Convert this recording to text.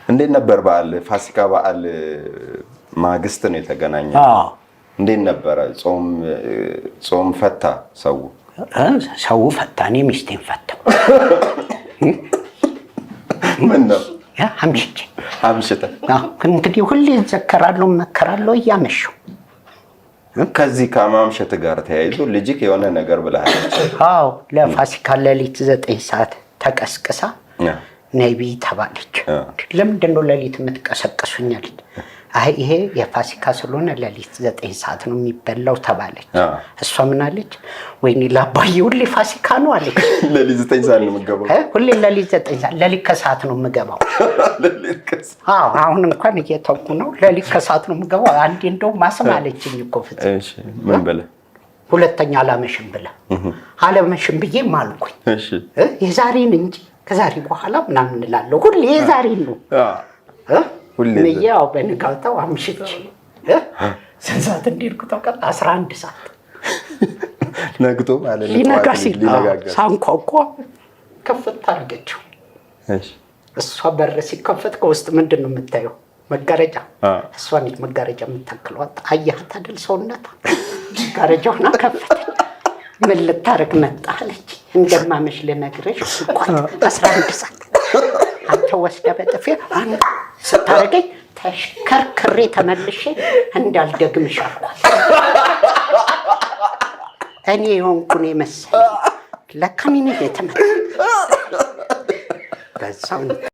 እንዴት ነበር በዓል? ፋሲካ በዓል ማግስት ነው የተገናኘ። እንዴት ነበረ? ጾም ፈታ ሰው? ሰው ፈታ። እኔ ሚስቴን ፈታው። ምን ነው? አምሽቼ። አምሽተህ? እንግዲህ ሁሌ እዘከራለሁ፣ እመከራለሁ እያመሸሁ። ከዚህ ከማምሸት ጋር ተያይዞ ልጅክ የሆነ ነገር ብለሃለች። አዎ፣ ለፋሲካ ሌሊት 9 ሰዓት ተቀስቅሳ ነይ ብይ ተባለች። ለምንድን ነው ሌሊት የምትቀሰቅሱኝ አለች። አይ ይሄ የፋሲካ ስለሆነ ሌሊት 9 ሰዓት ነው የሚበላው ተባለች። እሷ ምን አለች? ወይኔ ለአባዬ ሁሌ ፋሲካ ነው አለች። ሌሊት 9 ሰዓት ነው የምገባው። ሁሌ ሌሊት 9 ሰዓት፣ ሌሊት ከሰዓት ነው የምገባው። አዎ፣ አሁን እንኳን እየተውኩ ነው። ሌሊት ከሰዓት ነው የምገባው። አንዴ እንደው ማስም አለችኝ እኮ ፍጹም። ምን ብለህ? ሁለተኛ አላመሽም ብለህ፣ አላመሽም ብዬ ማልኩኝ። የዛሬን እንጂ ከዛሬ በኋላ ምናምን እላለሁ። ሁሌ የዛሬን ነው ያው በንጋታው አምሽቼ ስንት ሰዓት እንደሄድኩ ታውቃለህ? 11 ሰዓት። ነግቶ ማለት ነው። ሊነጋ ሲል ሳንኳኳ ከፍት አደረገችው። እሷ በር ሲከፈት ከውስጥ ምንድን ነው የምታየው? መጋረጃ። እሷ ነች መጋረጃ የምታክለዋት። አየሃት አይደል ሰውነቷ? መጋረጃውን ከፈተች። ምን ልታረግ መጣ አለች። እንደማመሽ ልነግርሽ እንኳን 11 ሰዓት አንተ ወስደህ በጥፌ አንድ ስታደርገኝ ተሽከርክሬ ተመልሼ እንዳልደግምሽ አልኳት። እኔ የሆንኩን የመሰለኝ ለካ እኔ ነኝ የተመታሁት። በዛው